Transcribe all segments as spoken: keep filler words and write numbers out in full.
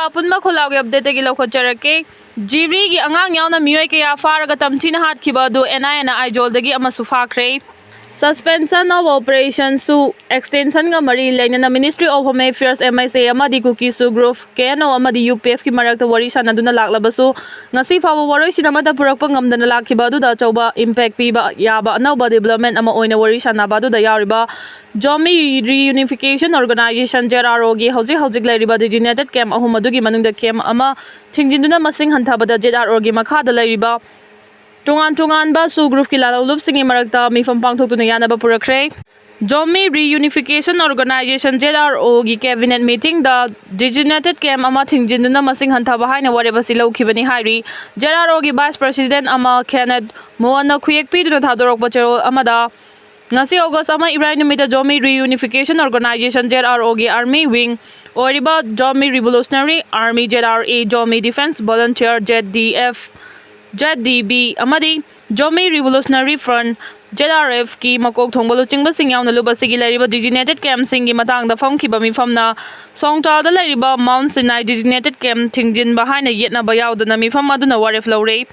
ꯑꯄꯨꯟꯕ ꯈꯣꯜꯂꯥꯎꯒꯤ ꯑꯞꯗꯦꯠꯇꯒꯤ ꯂꯧꯈꯠꯆꯔꯛꯀꯦ꯫ ꯖꯤꯔꯤꯒꯤ ꯑꯉꯥꯡ ꯌꯥꯎꯅ ꯃꯤꯑꯣꯏ ꯀꯌꯥ ꯐꯥꯔꯒ ꯇꯝꯊꯤꯅ ꯍꯥꯠꯈꯤꯕ ꯑꯗꯨ ꯑꯦꯟ ꯑꯥꯏ ꯑꯦꯅ ꯑꯥꯏꯖꯣꯜꯗꯒꯤ ꯑꯃꯁꯨ ꯐꯥꯈ꯭ꯔꯦ꯫ Suspension of Operationꯁꯨ extensionꯒ ꯃꯔꯤ ꯂꯩꯅꯅ Ministry of Home Affairs, M H A, ꯑꯃꯗꯤ ꯀꯨꯀꯤꯁꯨ group, ꯀꯦ ꯑꯦꯟ ꯑꯣ ꯑꯃꯗꯤ ꯌꯨ ꯄꯤ ꯑꯦꯐꯀꯤ ꯃꯔꯛꯇ ꯋꯥꯔꯤ ꯁꯥꯟꯅꯗꯨꯅ ꯂꯥꯛꯂꯕꯁꯨ, ꯉꯁꯤ ꯐꯥꯎꯕ ꯋꯥꯔꯣꯏꯁꯤꯟ ꯑꯃꯠꯇ ꯄꯨꯔꯛꯄ ꯉꯝꯗꯅ ꯂꯥꯛꯈꯤꯕ ꯑꯗꯨꯗ ꯑꯆꯧꯕ impact ꯄꯤꯕ ꯌꯥꯕ ꯑꯅꯧꯕ development ꯑꯃ ꯑꯣꯏꯅ ꯋꯥꯔꯤ ꯁꯥꯟꯅꯕ ꯑꯗꯨꯗ ꯌꯥꯎꯔꯤꯕ Zomi Reunification Organization, Z R Oꯒꯤ ꯍꯧꯖꯤꯛ ꯍꯧꯖꯤꯛ ꯂꯩꯔꯤꯕ designated camp ꯑꯍꯨꯝ ꯑꯗꯨꯒꯤ ꯃꯅꯨꯡꯗ camp ꯑꯃ ꯊꯤꯡꯖꯤꯟꯗꯨꯅ ꯃꯁꯤꯡ ꯍꯟꯊꯕꯗ, Z R Oꯒꯤ ꯃꯈꯥꯗ ꯂꯩꯔꯤꯕ ꯇꯣꯉꯥꯟ ꯇꯣꯉꯥꯟꯕ ꯁꯨ groupꯀꯤ ꯂꯥꯂꯣꯡꯂꯨꯞꯁꯤꯡꯒꯤ ꯃꯔꯛꯇ ꯃꯤꯐꯝ ꯄꯥꯡꯊꯣꯛꯇꯨꯅ ꯌꯥꯅꯕ ꯄꯨꯔꯛꯈ꯭ꯔꯦ꯫ Zomi Reunification Organization, Z R Oꯒꯤ cabinet meetingꯗ designated camp ꯑꯃ ꯊꯤꯡꯖꯤꯟꯗꯨꯅ ꯃꯁꯤꯡ ꯍꯟꯊꯕ ꯍꯥꯏꯅ ꯋꯥꯔꯦꯞ ꯑꯁꯤ ꯂꯧꯈꯤꯕꯅꯤ ꯍꯥꯏꯔꯤ꯫ Z R Oꯒꯤ vice president ꯑꯃ Kenneth Mohanꯅ ꯈꯨꯌꯦꯛ ꯄꯤꯗꯨꯅ ꯊꯥꯗꯣꯔꯛꯄ ꯆꯦꯔꯣꯜ ꯑꯃꯗ, ꯉꯁꯤ August ꯑꯃ, ꯏꯔꯥꯏ ꯅꯨꯃꯤꯠꯇ Zomi Reunification Organization, Z R Oꯒꯤ army wing ꯑꯣꯏꯔꯤꯕ Zomi Revolutionary Army, Z R A, Zomi Defense Volunteer, Z D F, Z D V, ꯑꯃꯗꯤ Zomi Revolutionary Front, Z R Fꯀꯤ ꯃꯀꯣꯛ ꯊꯣꯡꯕ ꯂꯨꯆꯤꯡꯕꯁꯤꯡ ꯌꯥꯎꯅ ꯂꯨꯞ ꯑꯁꯤꯒꯤ ꯂꯩꯔꯤꯕ designated campꯁꯤꯡꯒꯤ ꯃꯇꯥꯡꯗ ꯐꯝꯈꯤꯕ ꯃꯤꯐꯝꯅ ꯁꯣꯡꯇꯥꯜꯗ ꯂꯩꯔꯤꯕ Mount Sinai designated camp ꯊꯤꯡꯖꯤꯟꯕ ꯍꯥꯏꯅ ꯌꯦꯠꯅꯕ ꯌꯥꯎꯗꯅ ꯃꯤꯐꯝ ꯑꯗꯨꯅ ꯋꯥꯔꯦꯞ ꯂꯧꯔꯦ꯫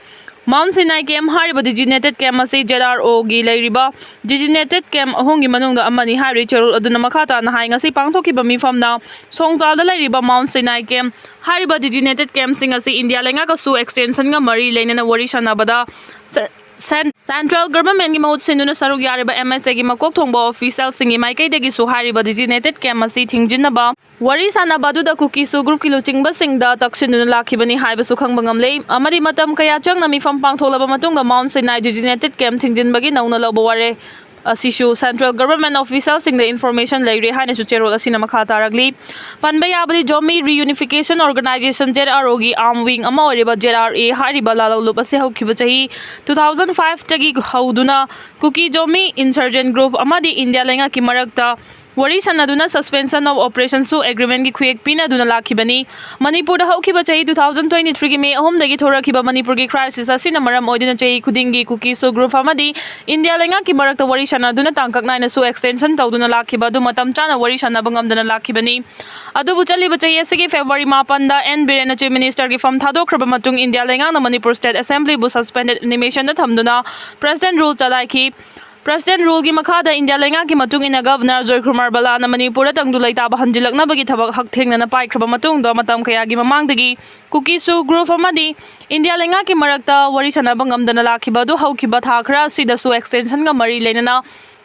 Mount Sinai camp ꯍꯥꯏꯔꯤꯕ designated camp ꯑꯁꯤ Z R Oꯒꯤ ꯂꯩꯔꯤꯕ designated camp ꯑꯍꯨꯝꯒꯤ ꯃꯅꯨꯡꯗ ꯑꯃꯅꯤ ꯍꯥꯏꯔꯤ꯫ ꯆꯦꯔꯣꯜ ꯑꯗꯨꯅ ꯃꯈꯥ ꯇꯥꯅ ꯍꯥꯏ, ꯉꯁꯤ ꯄꯥꯡꯊꯣꯛꯈꯤꯕ ꯃꯤꯐꯝꯅ ꯁꯣꯡꯇꯥꯜꯗ ꯂꯩꯔꯤꯕ Mount Sinai camp ꯍꯥꯏꯔꯤꯕ designated campꯁꯤꯡ ꯑꯁꯤ ꯏꯟꯗꯤꯌꯥ ꯂꯩꯉꯥꯛꯀꯁꯨ extensionꯒ ꯃꯔꯤ ꯂꯩꯅꯅ ꯋꯥꯔꯤ ꯁꯥꯟꯅꯕꯗ ꯁꯦ-, ꯁꯦꯟ-, central governmentꯒꯤ ꯃꯍꯨꯠ ꯁꯤꯟꯗꯨꯅ ꯁꯔꯨꯛ ꯌꯥꯔꯤꯕ M H Aꯒꯤ ꯃꯀꯣꯛ ꯊꯣꯡꯕ officialꯁꯤꯡꯒꯤ ꯃꯥꯏꯀꯩꯗꯒꯤꯁꯨ ꯍꯥꯏꯔꯤꯕ designated camp ꯑꯁꯤ ꯊꯤꯡꯖꯤꯟꯅꯕ ꯋꯥꯔꯤ ꯁꯥꯟꯅꯕ ꯑꯗꯨꯗ ꯀꯨꯀꯤꯁꯨ groupꯀꯤ ꯂꯨꯆꯤꯡꯕꯁꯤꯡꯗ ꯇꯛꯁꯤꯟꯗꯨꯅ ꯂꯥꯛꯈꯤꯕꯅꯤ ꯍꯥꯏꯕꯁꯨ ꯈꯪꯕ ꯉꯝꯂꯦ꯫ ꯑꯃꯗꯤ ꯃꯇꯝ ꯀꯌꯥ ꯆꯪꯅ ꯃꯤꯐꯝ ꯄꯥꯡꯊꯣꯛꯂꯕ ꯃꯇꯨꯡꯗ Mount Sinai designated camp ꯊꯤꯡꯖꯤꯟꯕꯒꯤ ꯅꯧꯅ ꯂꯧꯕ ꯋꯥꯔꯦꯞ ꯑꯁꯤꯁꯨ central government officialꯁꯤꯡꯗ information ꯂꯩꯔꯦ ꯍꯥꯏꯅꯁꯨ ꯆꯦꯔꯣꯜ ꯑꯁꯤꯅ ꯃꯈꯥ ꯇꯥꯔꯛꯂꯤ꯫ ꯄꯟꯕ ꯌꯥꯕꯗꯤ, Zomi Reunification Organization, Z R Oꯒꯤ arm wing ꯑꯃ ꯑꯣꯏꯔꯤꯕ Z R A ꯍꯥꯏꯔꯤꯕ ꯂꯥꯂꯣꯡꯂꯨꯞ ꯑꯁꯤ ꯍꯧꯈꯤꯕ ꯆꯍꯤ two thousand fiveꯇꯒꯤ ꯍꯧꯗꯨꯅ ꯀꯨꯀꯤ Zomi insurgent group ꯑꯃꯗꯤ ꯏꯟꯗꯤꯌꯥ ꯂꯩꯉꯥꯛꯀꯤ ꯃꯔꯛꯇ ꯋꯥꯔꯤ ꯁꯥꯟꯅꯗꯨꯅ suspension of operationꯁꯨ agreementꯀꯤ ꯈꯨꯌꯦꯛ ꯄꯤꯅꯗꯨꯅ ꯂꯥꯛꯈꯤꯕꯅꯤ꯫ ꯃꯅꯤꯄꯨꯔꯗ ꯍꯧꯈꯤꯕ ꯆꯍꯤ two thousand twenty threeꯒꯤ May ꯑꯍꯨꯝꯗꯒꯤ ꯊꯣꯔꯛꯈꯤꯕ ꯃꯅꯤꯄꯨꯔꯒꯤ crisis ꯑꯁꯤꯅ ꯃꯔꯝ ꯑꯣꯏꯗꯨꯅ ꯆꯍꯤ ꯈꯨꯗꯤꯡꯒꯤ ꯀꯨꯀꯤꯁꯨ group ꯑꯃꯗꯤ ꯏꯟꯗꯤꯌꯥ ꯂꯩꯉꯥꯛꯀꯤ ꯃꯔꯛꯇ ꯋꯥꯔꯤ ꯁꯥꯟꯅꯗꯨꯅ ꯇꯥꯡꯀꯛ ꯅꯥꯏꯅꯁꯨ extension ꯇꯧꯗꯨꯅ ꯂꯥꯛꯈꯤꯕ ꯑꯗꯨ ꯃꯇꯝ ꯆꯥꯅ ꯋꯥꯔꯤ ꯁꯥꯟꯅꯕ ꯉꯝꯗꯅ ꯂꯥꯛꯈꯤꯕꯅꯤ꯫ ꯑꯗꯨꯕꯨ ꯆꯠꯂꯤꯕ ꯆꯍꯤ ꯑꯁꯤꯒꯤ February ꯃꯥꯄꯟꯗ N ꯕꯤꯔꯦꯟꯅ Chief Ministerꯒꯤ ꯐꯝ ꯊꯥꯗꯣꯛꯈ꯭ꯔꯕ ꯃꯇꯨꯡ ꯏꯟꯗꯤꯌꯥ ꯂꯩꯉꯥꯛꯅ ꯃꯅꯤꯄꯨꯔ state assemblyꯕꯨ suspended animationꯗ ꯊꯝꯗꯨꯅ president rule ꯆꯂꯥꯏꯈꯤ꯫ President ruleꯒꯤ ꯃꯈꯥꯗ ꯏꯟꯗꯤꯌꯥ ꯂꯩꯉꯥꯛꯀꯤ ꯃꯇꯨꯡ ꯏꯟꯅ Governor ꯖꯣꯏꯀꯨꯃꯥꯔ ꯕꯂꯥꯅ ꯃꯅꯤꯄꯨꯔꯗ ꯇꯪꯗꯨ ꯂꯩꯇꯥꯕ ꯍꯟꯖꯤꯜꯂꯛꯅꯕꯒꯤ ꯊꯕꯛ ꯍꯛꯊꯦꯡꯅꯅ ꯄꯥꯏꯈ꯭ꯔꯕ ꯃꯇꯨꯡꯗ ꯃꯇꯝ ꯀꯌꯥꯒꯤ ꯃꯃꯥꯡꯗꯒꯤ ꯀꯨꯀꯤꯁꯨ group ꯑꯃꯗꯤ ꯏꯟꯗꯤꯌꯥ ꯂꯩꯉꯥꯛꯀꯤ ꯃꯔꯛꯇ ꯋꯥꯔꯤ ꯁꯥꯟꯅꯕ ꯉꯝꯗꯅ ꯂꯥꯛꯈꯤꯕ ꯑꯗꯨ ꯍꯧꯈꯤꯕ ꯊꯥ ꯈꯔ ꯑꯁꯤꯗꯁꯨ extensionꯒ ꯃꯔꯤ ꯂꯩꯅꯅ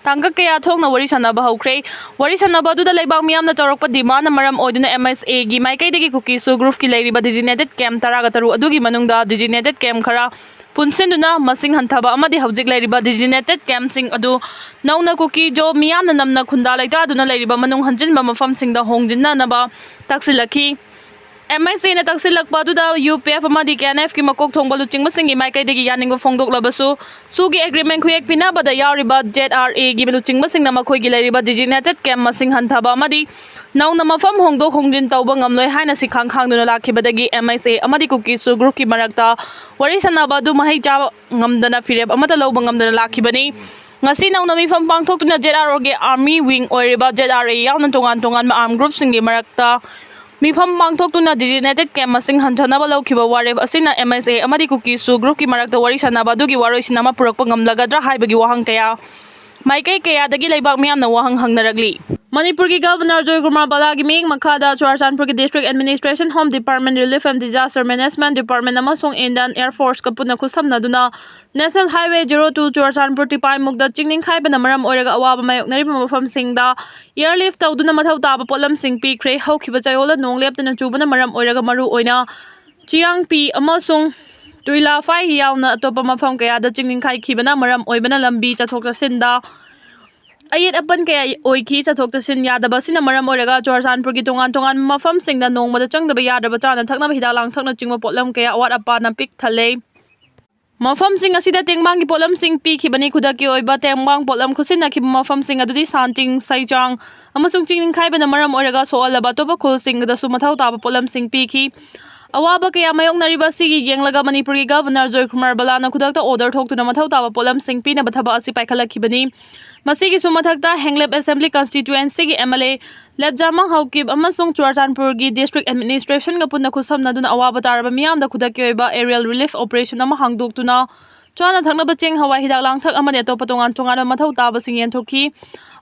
ꯇꯥꯡꯀꯛ ꯀꯌꯥ ꯊꯣꯛꯅ ꯋꯥꯔꯤ ꯁꯥꯟꯅꯕ ꯍꯧꯈ꯭ꯔꯦ꯫ ꯋꯥꯔꯤ ꯁꯥꯟꯅꯕ ꯑꯗꯨꯗ ꯂꯩꯕꯥꯛ ꯃꯤꯌꯥꯝꯅ ꯇꯧꯔꯛꯄ demandꯅ ꯃꯔꯝ ꯑꯣꯏꯗꯨꯅ M S Aꯒꯤ ꯃꯥꯏꯀꯩꯗꯒꯤ ꯀꯨꯀꯤꯁꯨ groupꯀꯤ ꯂꯩꯔꯤꯕ designated camp ꯇꯔꯥꯒ ꯇꯔꯨꯛ ꯑꯗꯨꯒꯤ ꯃꯅꯨꯡꯗ designated camp ꯈꯔ ꯄꯨꯟꯁꯤꯟꯗꯨꯅ ꯃꯁꯤꯡ ꯍꯟꯊꯕ ꯑꯃꯗꯤ ꯍꯧꯖꯤꯛ ꯂꯩꯔꯤꯕ designated campꯁꯤꯡ ꯑꯗꯨ ꯅꯧꯅ ꯀꯨꯀꯤꯖꯣ ꯃꯤꯌꯥꯝꯅ ꯅꯝꯅ ꯈꯨꯟꯗꯥ ꯂꯩꯇꯥꯗꯨꯅ ꯂꯩꯔꯤꯕ ꯃꯅꯨꯡ ꯍꯟꯖꯤꯟꯕ ꯃꯐꯝꯁꯤꯡꯗ ꯍꯣꯡꯖꯤꯟꯅꯅꯕ ꯇꯥꯛꯁꯤꯜꯂꯛꯈꯤ꯫ M S Aꯅ ꯇꯥꯛꯁꯤꯜꯂꯛꯄ ꯑꯗꯨꯗ U P F ꯑꯃꯗꯤ K N Fꯀꯤ ꯃꯀꯣꯛ ꯊꯣꯡꯕ ꯂꯨꯆꯤꯡꯕꯁꯤꯡꯒꯤ ꯃꯥꯏꯀꯩꯗꯒꯤ ꯌꯥꯅꯤꯡꯕ ꯐꯣꯡꯗꯣꯛꯂꯕꯁꯨ, ꯁꯨꯒꯤ agreement ꯈꯨꯌꯦꯛ ꯄꯤꯅꯕꯗ ꯌꯥꯎꯔꯤꯕ Z R Aꯒꯤ ꯂꯨꯆꯤꯡꯕꯁꯤꯡꯅ ꯃꯈꯣꯏꯒꯤ ꯂꯩꯔꯤꯕ designated camp ꯃꯁꯤꯡ ꯍꯟꯊꯕ ꯑꯃꯗꯤ ꯅꯧꯅ ꯃꯐꯝ ꯍꯣꯡꯗꯣꯛ ꯍꯣꯡꯖꯤꯟ ꯇꯧꯕ ꯉꯝꯂꯣꯏ ꯍꯥꯏꯅ ꯁꯤꯈꯥꯡ ꯈꯥꯡꯗꯨꯅ ꯂꯥꯛꯈꯤꯕꯗꯒꯤ M S A ꯑꯃꯗꯤ ꯀꯨꯀꯤꯁꯨ groupꯀꯤ ꯃꯔꯛꯇ ꯋꯥꯔꯤ ꯁꯥꯟꯅꯕ ꯑꯗꯨ ꯃꯍꯩ ꯆꯥꯕ ꯉꯝꯗꯅ ꯐꯤꯔꯦꯞ ꯑꯃꯠꯇ ꯂꯧꯕ ꯉꯝꯗꯅ ꯂꯥꯛꯈꯤꯕꯅꯤ꯫ ꯉꯁꯤ ꯅꯧꯅ ꯃꯤꯐꯝ ꯄꯥꯡꯊꯣꯛꯇꯨꯅ Z R Oꯒꯤ army wing ꯑꯣꯏꯔꯤꯕ Z R A ꯌꯥꯎꯅ ꯇꯣꯉꯥꯟ ꯇꯣꯉꯥꯟꯕ armed groupꯁꯤꯡꯒꯤ ꯃꯔꯛꯇ ꯃꯤꯐꯝ ꯄꯥꯡꯊꯣꯛꯇꯨꯅ designated camp ꯃꯁꯤꯡ ꯍꯟꯊꯅꯕ ꯂꯧꯈꯤꯕ ꯋꯥꯔꯦꯞ ꯑꯁꯤꯅ M S A ꯑꯃꯗꯤ ꯀꯨꯀꯤꯁꯨ groupꯀꯤ ꯃꯔꯛꯇ ꯋꯥꯔꯤ ꯁꯥꯟꯅꯕ ꯑꯗꯨꯒꯤ ꯋꯥꯔꯣꯏꯁꯤꯟ ꯑꯃ ꯄꯨꯔꯛꯄ ꯉꯝꯂꯒꯗ꯭ꯔꯥ ꯍꯥꯏꯕꯒꯤ ꯋꯥꯍꯪ ꯀꯌꯥ ꯃꯥꯏꯀꯩ ꯀꯌꯥꯗꯒꯤ ꯂꯩꯕꯥꯛ ꯃꯤꯌꯥꯝꯅ ꯋꯥꯍꯪ ꯍꯪꯅꯔꯛꯂꯤ꯫ ꯃꯅꯤꯄꯨꯔꯒꯤ Governor ꯖꯣꯏꯀꯨꯃꯥꯔ ꯕꯂꯥꯒꯤ ꯃꯤꯠꯌꯦꯡ ꯃꯈꯥꯗ ꯆꯨꯔꯥꯆꯥꯟꯄꯨꯔꯒꯤ District Administration, Home Department, Relief and Disaster Management Department ꯑꯃꯁꯨꯡ Indian Air Forceꯀ ꯄꯨꯟꯅ ꯈꯨꯠꯁꯝꯅꯗꯨꯅ National Highway zero two Churachandpur ꯇꯤꯄꯥꯏꯃꯨꯛꯇ ꯆꯤꯡ ꯅꯤꯡꯈꯥꯏꯕꯅ ꯃꯔꯝ ꯑꯣꯏꯔꯒ ꯑꯋꯥꯕ ꯃꯥꯌꯣꯛꯅꯔꯤꯕ ꯃꯐꯝꯁꯤꯡꯗ airlift ꯇꯧꯗꯨꯅ ꯃꯊꯧ ꯇꯥꯕ ꯄꯣꯠꯂꯝꯁꯤꯡ ꯄꯤꯈ꯭ꯔꯦ꯫ ꯍꯧꯈꯤꯕ ꯆꯌꯣꯜꯗ ꯅꯣꯡ ꯂꯦꯞꯇꯅ ꯆꯨꯕꯅ ꯃꯔꯝ ꯑꯣꯏꯔꯒ ꯃꯔꯨꯑꯣꯏꯅ ꯆꯤꯌꯥꯡꯄꯤ ꯑꯃꯁꯨꯡ ꯇꯨꯏꯂꯥꯐꯥꯏ ꯌꯥꯎꯅ ꯑꯇꯣꯞꯄ ꯃꯐꯝ ꯀꯌꯥꯗ ꯆꯤꯡ ꯅꯤꯡꯈꯥꯏꯈꯤꯕꯅ ꯃꯔꯝ ꯑꯣꯏꯕꯅ ꯂꯝꯕꯤ ꯆꯠꯊꯣꯛ ꯆꯠꯁꯤꯟꯗ ꯑꯌꯦꯠ ꯑꯄꯟ ꯀꯌꯥ ꯑꯣꯏꯈꯤ꯫ ꯆꯠꯊꯣꯛ ꯆꯠꯁꯤꯟ ꯌꯥꯗꯕ ꯑꯁꯤꯅ ꯃꯔꯝ ꯑꯣꯏꯔꯒ ꯆꯨꯔꯥꯆꯥꯟꯄꯨꯔꯒꯤ ꯇꯣꯉꯥꯟ ꯇꯣꯉꯥꯟꯕ ꯃꯐꯝꯁꯤꯡꯗ ꯅꯣꯡꯃꯗ ꯆꯪꯗꯕ ꯌꯥꯗ꯭ꯔꯕ ꯆꯥꯅ ꯊꯛꯅꯕ ꯍꯤꯗꯥꯛ ꯂꯥꯡꯊꯛꯅꯆꯤꯡꯕ ꯄꯣꯠꯂꯝ ꯀꯌꯥ ꯑꯋꯥꯠ ꯑꯄꯥꯅ ꯄꯤꯛ ꯊꯜꯂꯦ꯫ ꯃꯐꯝꯁꯤꯡ ꯑꯁꯤꯗ ꯇꯦꯡꯕꯥꯡꯒꯤ ꯄꯣꯠꯂꯝꯁꯤꯡ ꯄꯤꯈꯤꯕꯅꯤ꯫ ꯈꯨꯗꯛꯀꯤ ꯑꯣꯏꯕ ꯇꯦꯡꯕꯥꯡ ꯄꯣꯠꯂꯝ ꯈꯨꯠꯁꯤꯟꯅꯈꯤꯕ ꯃꯐꯝꯁꯤꯡ ꯑꯗꯨꯗꯤ ꯁꯥꯟꯇꯤꯡ, ꯁꯩꯆꯥꯡ ꯑꯃꯁꯨꯡ ꯆꯤꯡ ꯅꯤꯡꯈꯥꯏꯕꯅ ꯃꯔꯝ ꯑꯣꯏꯔꯒ ꯁꯣꯛꯍꯜꯂꯕ ꯑꯇꯣꯞꯄ ꯈꯨꯜꯁꯤꯡꯗꯁꯨ ꯃꯊꯧ ꯇꯥꯕ ꯄꯣꯠꯂꯝꯁꯤꯡ ꯄꯤꯈꯤ꯫ ꯑꯋꯥꯕ ꯀꯌꯥ ꯃꯥꯌꯣꯛꯅꯔꯤꯕ ꯑꯁꯤꯒꯤ ꯌꯦꯡꯂꯒ ꯃꯅꯤꯄꯨꯔꯒꯤ ꯒꯕꯔꯅꯔ ꯖꯣꯏꯀꯨꯃꯥꯔ ꯕꯂꯥꯅ ꯈꯨꯗꯛꯇ ꯑꯣꯔꯗꯔ ꯊꯣꯛꯇꯨꯅ ꯃꯊꯧ ꯇꯥꯕ ꯄꯣꯠꯂꯝꯁꯤꯡ ꯄꯤꯅꯕ ꯊꯕꯛ ꯑꯁꯤ ꯄꯥꯏꯈꯠꯂꯛꯈꯤꯕꯅꯤ꯫ ꯃꯁꯤꯒꯤꯁꯨ ꯃꯊꯛꯇ ꯍꯦꯡꯂꯦꯞ assembly ꯀꯟꯁꯇꯤꯇ꯭ꯌꯨꯑꯦꯟꯁꯤꯒꯤ M L A ꯂꯦꯞꯖꯥꯃꯥꯡ Haokip ꯑꯃꯁꯨꯡ ꯆꯨꯔꯆꯥꯟꯄꯨꯔꯒꯤ ꯗꯤꯁꯇ꯭ꯔꯤꯛ ꯑꯦꯗꯃꯤꯅꯤꯁꯇ꯭ꯔꯦꯁꯟꯒ ꯄꯨꯟꯅ ꯈꯨꯠꯁꯝꯅꯗꯨꯅ ꯑꯋꯥꯕ ꯇꯥꯔꯕ ꯃꯤꯌꯥꯝꯗ ꯈꯨꯗꯛꯀꯤ ꯑꯣꯏꯕ ꯑꯦꯔꯤꯌꯦꯜ ꯔꯤꯂꯤꯐ ꯑꯣꯄꯔꯦꯁꯟ ꯑꯃ ꯍꯥꯡꯗꯣꯛꯇꯨꯅ ꯆꯥꯅ ꯊꯛꯅꯕ ꯆꯦꯡ, ꯍꯋꯥꯏ, ꯍꯤꯗꯥꯛ ꯂꯥꯡꯊꯛ ꯑꯃꯗꯤ ꯑꯇꯣꯞꯄ ꯇꯣꯉꯥꯟ ꯇꯣꯉꯥꯟꯕ ꯃꯊꯧ ꯇꯥꯕꯁꯤꯡ ꯌꯦꯟꯊꯣꯛꯈꯤ꯫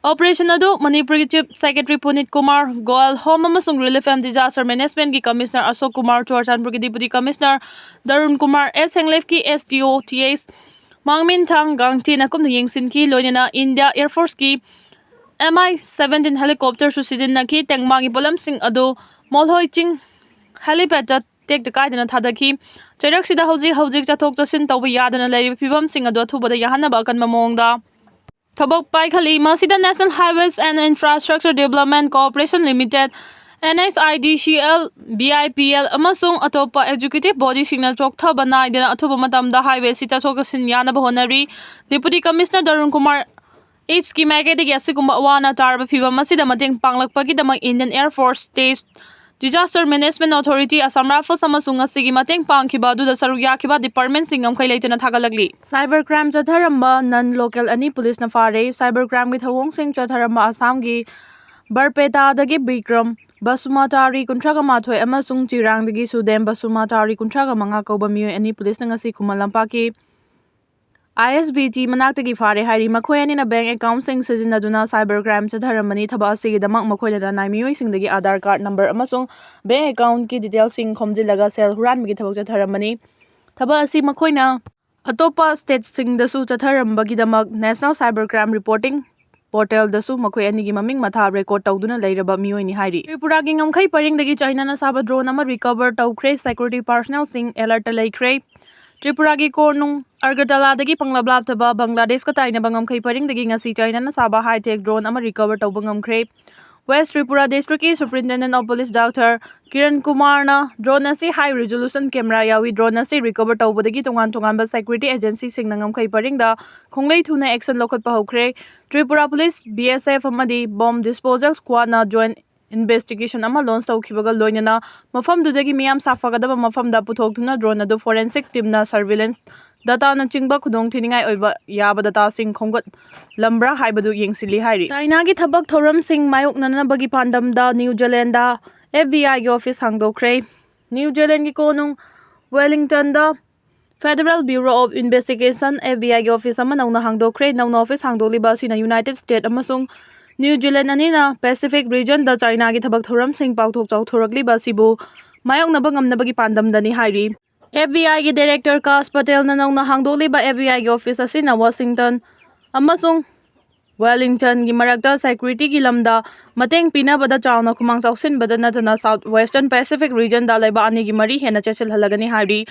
ꯑꯣꯄꯔꯦꯁꯟ ꯑꯗꯨ ꯃꯅꯤꯄꯨꯔꯒꯤ ꯆꯤꯐ ꯁꯦꯀ꯭ꯔꯦꯇꯔꯤ ꯄꯨꯅꯤꯠ ꯀꯨꯃꯥꯔ, ꯒꯣꯑꯦꯜ, ꯍꯣꯝ ꯑꯃꯁꯨꯡ ꯔꯤꯂꯤꯐ ꯑꯦꯟ ꯗꯤꯖꯥꯁꯇꯔ ꯃꯦꯅꯦꯖꯃꯦꯟꯠꯀꯤ ꯀꯃꯤꯁꯅꯔ ꯑꯁꯣꯛ ꯀꯨꯃꯥꯔ, ꯆꯨꯔꯆꯥꯟꯄꯨꯔꯒꯤ ꯗꯤꯄꯨꯇꯤ ꯀꯃꯤꯁꯅꯔ ꯗꯔꯨꯟ ꯀꯨꯃꯥꯔ, ꯑꯦꯁ ꯍꯦꯡꯂꯦꯞꯀꯤ ꯑꯦꯁ ꯗꯤ ꯑꯣ ꯇꯤ ꯑꯦꯁ ꯃꯥꯡꯃꯤꯟꯊꯥꯡ ꯒꯥꯡꯊꯤꯅ ꯀꯨꯞꯅ ꯌꯦꯡꯁꯤꯟꯈꯤ꯫ ꯂꯣꯏꯅꯅ ꯏꯟꯗꯤꯌꯥ ꯑꯦꯌꯔ ꯐꯣꯔꯁꯀꯤ ꯑꯦꯝ ꯑꯥꯏ ꯁꯕꯦꯟꯇꯤꯟ ꯍꯦꯂꯤꯀꯣꯞꯇꯔꯁꯨ ꯁꯤꯖꯤꯟꯅꯈꯤ꯫ ꯇꯦꯡꯕꯥꯡꯒꯤ ꯄꯣꯠꯂꯝꯁꯤꯡ ꯑꯗꯨ ꯃꯣꯜꯍꯣꯏ ꯆꯤꯡ ꯍꯦꯂꯤꯄꯦꯗꯇ ꯇꯦꯛꯇ ꯀꯥꯏꯗꯅ ꯊꯥꯗꯈꯤ꯫ ꯆꯩꯔꯛꯁꯤꯗ ꯍꯧꯖꯤꯛ ꯍꯧꯖꯤꯛ ꯆꯠꯊꯣꯛ ꯆꯠꯁꯤꯟ ꯇꯧꯕ ꯌꯥꯗꯅ ꯂꯩꯔꯤꯕ ꯐꯤꯕꯝꯁꯤꯡ ꯑꯗꯨ ꯑꯊꯨꯕꯗ ꯌꯥꯍꯟꯅꯕ ꯑꯀꯟꯕ ꯃꯑꯣꯡꯗ ꯊꯕꯛ ꯄꯥꯏꯈꯠꯂꯤ꯫ ꯃꯁꯤꯗ National Highways and Infrastructure Development Corporation Limited, N H I D C L, B I P L, ꯑꯃꯁꯨꯡ ꯑꯇꯣꯞꯄ ꯑꯦꯛꯖꯤꯀ꯭ꯌꯨꯇꯤꯚ ꯕꯣꯗꯤꯁꯤꯡꯅ ꯆꯣꯛꯊꯕ ꯅꯥꯏꯗꯅ ꯑꯊꯨꯕ ꯃꯇꯝꯗ ꯍꯥꯏꯋꯦ ꯑꯁꯤ ꯆꯠꯊꯣꯛ ꯆꯠꯁꯤꯟ ꯌꯥꯅꯕ ꯍꯣꯠꯅꯔꯤ꯫ ꯗꯤꯄꯨꯇꯤ ꯀꯃꯤꯁꯅꯔ ꯗꯔꯨꯟ ꯀꯨꯃꯥꯔ ꯑꯦꯆꯀꯤ ꯃꯥꯏꯀꯩꯗꯒꯤ ꯑꯁꯤꯒꯨꯝꯕ ꯑꯋꯥ ꯑꯅꯥ ꯇꯥꯔꯕ ꯐꯤꯚꯝ ꯑꯁꯤꯗ ꯃꯇꯦꯡ ꯄꯥꯡꯂꯛꯄꯒꯤꯗꯃꯛ Indian Air Force, State Disaster Management Authority, Assam Rifles ꯑꯃꯁꯨꯡ ꯉꯁꯤꯒꯤ ꯃꯇꯦꯡ ꯄꯥꯡꯈꯤꯕ ꯑꯗꯨꯗ ꯁꯔꯨꯛ ꯌꯥꯈꯤꯕ ꯗꯤꯄꯥꯔꯠꯃꯦꯟꯠꯁꯤꯡ ꯉꯝꯈꯩ ꯂꯩꯇꯅ ꯊꯥꯒꯠꯂꯛꯂꯤ꯫ ꯁꯥꯏꯕꯔ ꯀ꯭ꯔꯥꯏꯝ ꯆꯠꯊꯔꯝꯕ ꯅꯟ ꯂꯣꯀꯦꯜ ꯑꯅꯤ ꯄꯨꯂꯤꯁꯅ ꯐꯥꯔꯦ꯫ ꯁꯥꯏꯕꯔ ꯀ꯭ꯔꯥꯏꯝꯒꯤ ꯊꯧꯑꯣꯡꯁꯤꯡ ꯆꯠꯊꯔꯝꯕ ꯑꯁꯥꯝꯒꯤ ꯕꯔꯄꯦꯇꯥꯗꯒꯤ ꯕꯤꯀ꯭ꯔꯝ ꯕꯁꯨꯃꯇꯥꯔꯤ, ꯀꯨꯟꯊ꯭ꯔꯥꯒ ꯃꯥꯊꯣꯏ, ꯑꯃꯁꯨꯡ ꯆꯤꯔꯥꯡꯗꯒꯤ ꯁꯨꯗꯦꯝ ꯕꯁꯨꯃꯇꯥꯔꯤ, ꯀꯨꯟꯊ꯭ꯔꯥꯒ ꯃꯉꯥ ꯀꯧꯕ ꯃꯤꯑꯣꯏ ꯑꯅꯤ ꯄꯨꯂꯤꯁꯅ ꯉꯁꯤ ꯈꯨꯃꯟ ꯂꯝꯄꯥꯛꯀꯤ ꯑꯥꯏ ꯑꯦꯁ ꯕꯤ ꯇꯤ ꯃꯅꯥꯛꯇꯒꯤ ꯐꯥꯔꯦ ꯍꯥꯏꯔꯤ꯫ ꯃꯈꯣꯏ ꯑꯅꯤꯅ ꯕꯦꯡꯛ ꯑꯦꯀꯥꯎꯟꯠꯁꯤꯡ ꯁꯤꯖꯤꯟꯅꯗꯨꯅ ꯁꯥꯏꯕꯔ ꯀ꯭ꯔꯥꯏꯝ ꯆꯠꯊꯔꯝꯕꯅꯤ꯫ ꯊꯕꯛ ꯑꯁꯤꯒꯤꯗꯃꯛ ꯃꯈꯣꯏꯅ ꯂꯅꯥꯏ ꯃꯤꯑꯣꯏꯁꯤꯡꯗꯒꯤ ꯑꯥꯙꯥꯔ ꯀꯥꯔꯗ ꯅꯝꯕꯔ ꯑꯃꯁꯨꯡ ꯕꯦꯡꯛ ꯑꯦꯀꯥꯎꯟꯠꯀꯤ ꯗꯤꯇꯦꯜꯁꯤꯡ ꯈꯣꯝꯖꯤꯜꯂꯒ ꯁꯦꯜ ꯍꯨꯔꯥꯟꯕꯒꯤ ꯊꯕꯛ ꯆꯠꯊꯔꯝꯕꯅꯤ꯫ ꯊꯕꯛ ꯑꯁꯤ ꯃꯈꯣꯏꯅ ꯑꯇꯣꯞꯄ ꯁ꯭ꯇꯦꯠꯁꯤꯡꯗꯁꯨ ꯆꯠꯊꯔꯝꯕꯒꯤꯗꯃꯛ ꯅꯦꯁꯅꯦꯜ ꯁꯥꯏꯕꯔ ꯀ꯭ꯔꯥꯏꯝ ꯔꯤꯄꯣꯔꯇꯤꯡ ꯄꯣꯔꯇꯦꯜꯗꯁꯨ ꯃꯈꯣꯏ ꯑꯅꯤꯒꯤ ꯃꯃꯤꯡ ꯃꯊꯥ ꯔꯦꯀꯣꯔꯗ ꯇꯧꯗꯨꯅ ꯂꯩꯔꯕ ꯃꯤꯑꯣꯏꯅꯤ ꯍꯥꯏꯔꯤ꯫ ꯇ꯭ꯔꯤꯄꯨꯔꯥꯒꯤ ꯉꯝꯈꯩ ꯄꯔꯤꯡꯗꯒꯤ ꯆꯥꯏꯅꯥꯅ ꯁꯥꯕ ꯗ꯭ꯔꯣꯟ ꯑꯃ ꯔꯤꯀꯚꯔ ꯇꯧꯈ꯭ꯔꯦ꯫ ꯁꯦꯀ꯭ꯌꯨꯔꯤꯇꯤ ꯄꯥꯔꯁꯅꯦꯜꯁꯤꯡ ꯑꯦꯂꯔꯠꯇ ꯂꯩꯈ꯭ꯔꯦ꯫ ꯇ꯭ꯔꯤꯄꯨꯔꯥꯒꯤ ꯀꯣꯅꯨꯡ ꯑꯒꯔꯇꯂꯥꯗꯒꯤ ꯄꯪꯂꯥꯞ ꯂꯥꯞꯇꯕ ꯕꯪꯒ꯭ꯂꯥꯗꯦꯁꯀ ꯇꯥꯏꯅꯕ ꯉꯝꯈꯩ ꯄꯔꯤꯡꯗꯒꯤ ꯉꯁꯤ ꯆꯥꯏꯅꯥꯅ ꯁꯥꯕ ꯍꯥꯏꯇꯦꯛ ꯗ꯭ꯔꯣꯟ ꯑꯃ ꯔꯤꯀꯚꯔ ꯇꯧꯕ ꯉꯝꯈ꯭ꯔꯦ꯫ West Tripura Districtꯀꯤ Superintendent of Police Doctor Kiran ꯀꯨꯃꯥꯔꯅ drone ꯑꯁꯤ high resolution camera ꯌꯥꯎꯏ, drone ꯑꯁꯤ recover ꯇꯧꯕꯗꯒꯤ ꯇꯣꯉꯥꯟ ꯇꯣꯉꯥꯟꯕ security agencyꯁꯤꯡꯅ ꯉꯝꯈꯩ ꯄꯔꯤꯡꯗ ꯈꯣꯡꯂꯩ ꯊꯨꯅ action ꯂꯧꯈꯠꯄ ꯍꯧꯈ꯭ꯔꯦ꯫ Tripura Police, B S F ꯑꯃꯗꯤ Bomb Disposal Squadꯅ joint investigation ꯑꯃ launch ꯇꯧꯈꯤꯕꯒ ꯂꯣꯏꯅꯅ ꯃꯐꯝꯗꯨꯗꯒꯤ ꯃꯤꯌꯥꯝ ꯁꯥꯐꯒꯗꯕ ꯃꯐꯝꯗ ꯄꯨꯊꯣꯛꯇꯨꯅ drone ꯑꯗꯨ forensic teamꯅ surveillance dataꯅꯆꯤꯡꯕ ꯈꯨꯗꯣꯡꯊꯤꯅꯤꯡꯉꯥꯏ ꯑꯣꯏꯕ ꯌꯥꯕ dataꯁꯤꯡ ꯈꯣꯝꯒꯠꯂꯝꯕ꯭ꯔꯥ ꯍꯥꯏꯕꯗꯨ ꯌꯦꯡꯁꯤꯜꯂꯤ ꯍꯥꯏꯔꯤ꯫ ꯆꯥꯏꯅꯥꯒꯤ ꯊꯕꯛ ꯊꯧꯔꯝꯁꯤꯡ ꯃꯥꯌꯣꯛꯅꯅꯕꯒꯤ ꯄꯥꯟꯗꯝꯗ New Zealandꯗ F B Iꯒꯤ office ꯍꯥꯡꯗꯣꯛꯈ꯭ꯔꯦ꯫ New Zealandꯒꯤ ꯀꯣꯅꯨꯡ Wellingtonꯗ Federal Bureau of Investigation, F B Iꯒꯤ office ꯑꯃ ꯅꯧꯅ ꯍꯥꯡꯗꯣꯛꯈ꯭ꯔꯦ꯫ ꯅꯧꯅ office ꯍꯥꯡꯗꯣꯛꯂꯤꯕ ꯑꯁꯤꯅ United States ꯑꯃꯁꯨꯡ New Zealand ꯑꯅꯤꯅ Pacific regionꯗ ꯆꯥꯏꯅꯥꯒꯤ ꯊꯕꯛ ꯊꯧꯔꯝꯁꯤꯡ ꯄꯥꯛꯊꯣꯛ ꯆꯥꯎꯊꯣꯔꯛꯂꯤꯕ ꯑꯁꯤꯕꯨ ꯃꯥꯌꯣꯛꯅꯕ ꯉꯝꯅꯕꯒꯤ ꯄꯥꯟꯗꯝꯗꯅꯤ ꯍꯥꯏꯔꯤ꯫ F B Iꯒꯤ director ꯀꯥꯁ ꯄꯇꯦꯜꯅ ꯅꯧꯅ ꯍꯥꯡꯗꯣꯛꯂꯤꯕ F B Iꯒꯤ office ꯑꯁꯤꯅ Washington ꯑꯃꯁꯨꯡ Wellingtonꯒꯤ ꯃꯔꯛꯇ securityꯒꯤ ꯂꯝꯗ ꯃꯇꯦꯡ ꯄꯤꯅꯕꯗ ꯆꯥꯎꯅ ꯈꯨꯃꯥꯡ ꯆꯥꯎꯁꯤꯟꯕꯗ ꯅꯠꯇꯅ South Western Pacific regionꯗ ꯂꯩꯕꯥꯛ ꯑꯅꯤꯒꯤ ꯃꯔꯤ ꯍꯦꯟꯅ ꯆꯦꯠꯁꯤꯜꯍꯜꯂꯒꯅꯤ ꯍꯥꯏꯔꯤ꯫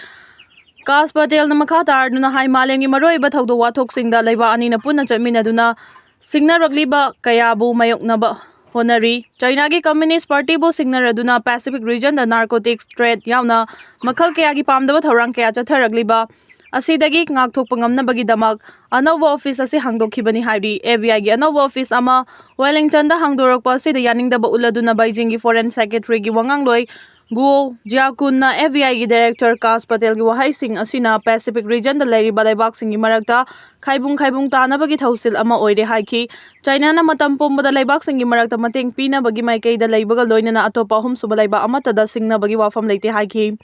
ꯀꯥꯁ ꯄꯇꯦꯜꯅ ꯃꯈꯥ ꯇꯥꯔꯗꯨꯅ ꯍꯥꯏ, ꯃꯥꯂꯦꯝꯒꯤ ꯃꯔꯨꯑꯣꯏꯕ ꯊꯧꯗꯣꯛ ꯋꯥꯊꯣꯛꯁꯤꯡꯗ ꯂꯩꯕꯥꯛ ꯑꯅꯤꯅ ꯄꯨꯟꯅ ꯆꯠꯃꯤꯟꯅꯗꯨꯅ ꯁꯤꯡꯅꯔꯛꯂꯤꯕ ꯀꯌꯥꯕꯨ ꯃꯥꯌꯣꯛꯅꯕ ꯍꯣꯠꯅꯔꯤ꯫ ꯆꯥꯏꯅꯥꯒꯤ Communist Partyꯕꯨ ꯁꯤꯡꯅꯔꯗꯨꯅ Pacific regionꯗ narcotics trade ꯌꯥꯎꯅ ꯃꯈꯜ ꯀꯌꯥꯒꯤ ꯄꯥꯝꯗꯕ ꯊꯧꯔꯥꯡ ꯀꯌꯥ ꯆꯠꯊꯔꯛꯂꯤꯕ ꯑꯁꯤꯗꯒꯤ ꯉꯥꯛꯊꯣꯛꯄ ꯉꯝꯅꯕꯒꯤꯗꯃꯛ ꯑꯅꯧꯕ office ꯑꯁꯤ ꯍꯥꯡꯗꯣꯛꯈꯤꯕꯅꯤ ꯍꯥꯏꯔꯤ꯫ F B Iꯒꯤ ꯑꯅꯧꯕ office ꯑꯃ Wellingtonꯗ ꯍꯥꯡꯗꯣꯔꯛꯄ ꯑꯁꯤꯗ ꯌꯥꯅꯤꯡꯗꯕ ꯎꯠꯂꯗꯨꯅ Beijingꯒꯤ Foreign Secretaryꯒꯤ ꯋꯥꯉꯥꯡꯂꯣꯏ Guo Jiakunꯅ F B Iꯒꯤ director ꯀꯥꯁ ꯄꯇꯦꯜꯒꯤ ꯋꯥꯍꯩꯁꯤꯡ ꯑꯁꯤꯅ Pacific regionꯗ ꯂꯩꯔꯤꯕ ꯂꯩꯕꯥꯛꯁꯤꯡꯒꯤ ꯃꯔꯛꯇ ꯈꯥꯏꯕꯨꯡ ꯈꯥꯏꯕꯨꯡ ꯇꯥꯅꯕꯒꯤ ꯊꯧꯁꯤꯜ ꯑꯃ ꯑꯣꯏꯔꯦ ꯍꯥꯏꯈꯤ꯫ ꯆꯥꯏꯅꯥꯅ ꯃꯇꯝ ꯄꯨꯝꯕꯗ ꯂꯩꯕꯥꯛꯁꯤꯡꯒꯤ ꯃꯔꯛꯇ ꯃꯇꯦꯡ ꯄꯤꯅꯕꯒꯤ ꯃꯥꯏꯀꯩꯗ ꯂꯩꯕꯒ ꯂꯣꯏꯅꯅ ꯑꯇꯣꯞꯄ ꯑꯍꯨꯝꯁꯨꯕ ꯂꯩꯕꯥꯛ ꯑꯃꯠꯇꯗ ꯁꯤꯡꯅꯕꯒꯤ ꯋꯥꯐꯝ ꯂꯩꯇꯦ ꯍꯥꯏꯈꯤ꯫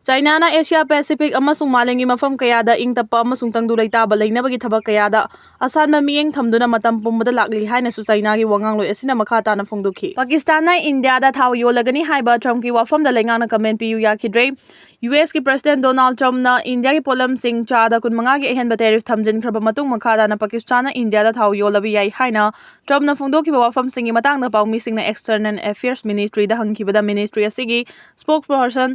ꯆꯥꯏꯅꯥꯅ Asia Pacific ꯑꯃꯁꯨꯡ ꯃꯥꯂꯦꯝꯒꯤ ꯃꯐꯝ ꯀꯌꯥꯗ ꯏꯪ ꯇꯞꯄ ꯑꯃꯁꯨꯡ ꯇꯪꯗꯨ ꯂꯩꯇꯥꯕ ꯂꯩꯅꯕꯒꯤ ꯊꯕꯛ ꯀꯌꯥꯗ ꯑꯁꯥꯟꯕ ꯃꯤꯠꯌꯦꯡ ꯊꯝꯗꯨꯅ ꯃꯇꯝ ꯄꯨꯝꯕꯗ ꯂꯥꯛꯂꯤ ꯍꯥꯏꯅꯁꯨ ꯆꯥꯏꯅꯥꯒꯤ ꯋꯥꯉꯥꯡꯂꯣꯏ ꯑꯁꯤꯅ ꯃꯈꯥ ꯇꯥꯅ ꯐꯣꯡꯗꯣꯛꯈꯤ꯫ ꯄꯥꯀꯤꯁꯇꯥꯟꯅ ꯏꯟꯗꯤꯌꯥꯗ ꯊꯥꯎ ꯌꯣꯜꯂꯒꯅꯤ ꯍꯥꯏꯕ ꯇ꯭ꯔꯝꯞꯀꯤ ꯋꯥꯐꯝꯗ ꯂꯩꯉꯥꯛꯅ comment ꯄꯤꯌꯨ ꯌꯥꯈꯤꯗ꯭ꯔꯦ꯫ U S ꯀꯤ President Donald Trumpꯅ ꯏꯟꯗꯤꯌꯥꯒꯤ ꯄꯣꯠꯂꯝꯁꯤꯡ ꯆꯥꯗ ꯀꯨꯟꯃꯉꯥꯒꯤ ꯑꯍꯦꯟꯕ tariff ꯊꯝꯖꯤꯟꯈ꯭ꯔꯕ ꯃꯇꯨꯡ ꯃꯈꯥ ꯇꯥꯅ ꯄꯥꯀꯤꯁꯇꯥꯟꯅ ꯏꯟꯗꯤꯌꯥꯗ ꯊꯥꯎ ꯌꯣꯜꯂꯕ ꯌꯥꯏ ꯍꯥꯏꯅ ꯇ꯭ꯔꯝꯞꯅ ꯐꯣꯡꯗꯣꯛꯈꯤꯕ ꯋꯥꯐꯝꯁꯤꯡꯒꯤ ꯃꯇꯥꯡꯗ ꯄꯥꯎꯃꯤꯁꯤꯡꯅ External Affairs Ministryꯗ ꯍꯪꯈꯤꯕꯗ Ministry ꯑꯁꯤꯒꯤ spokesperson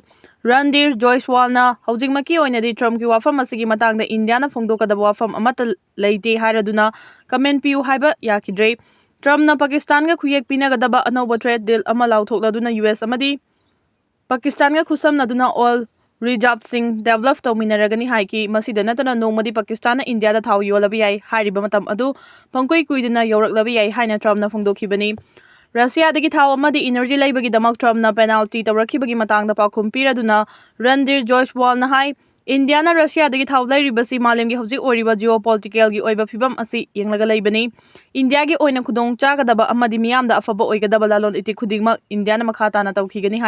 ꯔꯟꯙꯤꯔ ꯖꯣꯏꯁꯋꯥꯜꯅ ꯍꯧꯖꯤꯛꯃꯛꯀꯤ ꯑꯣꯏꯅꯗꯤ ꯇ꯭ꯔꯝꯞꯀꯤ ꯋꯥꯐꯝ ꯑꯁꯤꯒꯤ ꯃꯇꯥꯡꯗ ꯏꯟꯗꯤꯌꯥꯅ ꯐꯣꯡꯗꯣꯛꯀꯗꯕ ꯋꯥꯐꯝ ꯑꯃꯠꯇ ꯂꯩꯇꯦ ꯍꯥꯏꯔꯗꯨꯅ comment ꯄꯤꯌꯨ ꯍꯥꯏꯕ ꯌꯥꯈꯤꯗ꯭ꯔꯦ꯫ ꯇ꯭ꯔꯝꯞꯅ ꯄꯥꯀꯤꯁꯇꯥꯟꯒ ꯈꯨꯌꯦꯛ ꯄꯤꯅꯒꯗꯕ ꯑꯅꯧꯕ trade deal ꯑꯃ ꯂꯥꯎꯊꯣꯛꯂꯗꯨꯅ ꯌꯨ ꯑꯦꯁ ꯑꯃꯗꯤ ꯄꯥꯀꯤꯁꯇꯥꯟꯒ ꯈꯨꯠꯁꯝꯅꯗꯨꯅ oil reserveꯁꯤꯡ develop ꯇꯧꯃꯤꯟꯅꯔꯒꯅꯤ ꯍꯥꯏꯈꯤ꯫ ꯃꯁꯤꯗ ꯅꯠꯇꯅ ꯅꯣꯡꯃꯗꯤ ꯄꯥꯀꯤꯁꯇꯥꯟꯅ ꯏꯟꯗꯤꯌꯥꯗ ꯊꯥꯎ ꯌꯣꯜꯂꯕ ꯌꯥꯏ ꯍꯥꯏꯔꯤꯕ ꯃꯇꯝ ꯑꯗꯨ ꯄꯪꯀꯨꯏ ꯀꯨꯏꯗꯅ ꯌꯧꯔꯛꯂꯕ ꯌꯥꯏ ꯍꯥꯏꯅ ꯇ꯭ꯔꯝꯞꯅ ꯐꯣꯡꯗꯣꯛꯈꯤꯕꯅꯤ꯫ ꯔꯁꯤꯌꯥꯗꯒꯤ ꯊꯥꯎ ꯑꯃꯗꯤ energy ꯂꯩꯕꯒꯤꯗꯃꯛ ꯇ꯭ꯔꯝꯞꯅ penalty ꯇꯧꯔꯛꯈꯤꯕꯒꯤ ꯃꯇꯥꯡꯗ ꯄꯥꯎꯈꯨꯝ ꯄꯤꯔꯗꯨꯅ ꯔꯟꯗꯤꯔ ꯖꯣꯏꯁꯋꯥꯜꯅ ꯍꯥꯏ, ꯏꯟꯗꯤꯌꯥꯅ ꯔꯁꯤꯌꯥꯗꯒꯤ ꯊꯥꯎ ꯂꯩꯔꯤꯕꯁꯤ ꯃꯥꯂꯦꯝꯒꯤ ꯍꯧꯖꯤꯛ ꯑꯣꯏꯔꯤꯕ geopoliticalꯒꯤ ꯑꯣꯏꯕ ꯐꯤꯕꯝ ꯑꯁꯤ ꯌꯦꯡꯂꯒ ꯂꯩꯕꯅꯤ꯫ ꯏꯟꯗꯤꯌꯥꯒꯤ ꯑꯣꯏꯅ ꯈꯨꯗꯣꯡ ꯆꯥꯒꯗꯕ ꯑꯃꯗꯤ ꯃꯤꯌꯥꯝꯗ ꯑꯐꯕ ꯑꯣꯏꯒꯗꯕ ꯂꯂꯣꯟ ꯏꯇꯤꯛ ꯈꯨꯗꯤꯡꯃꯛ ꯏꯟꯗꯤꯌꯥꯅ ꯃꯈꯥ ꯇꯥꯅ ꯇꯧꯈꯤꯒꯅꯤ ꯍꯥꯏ꯫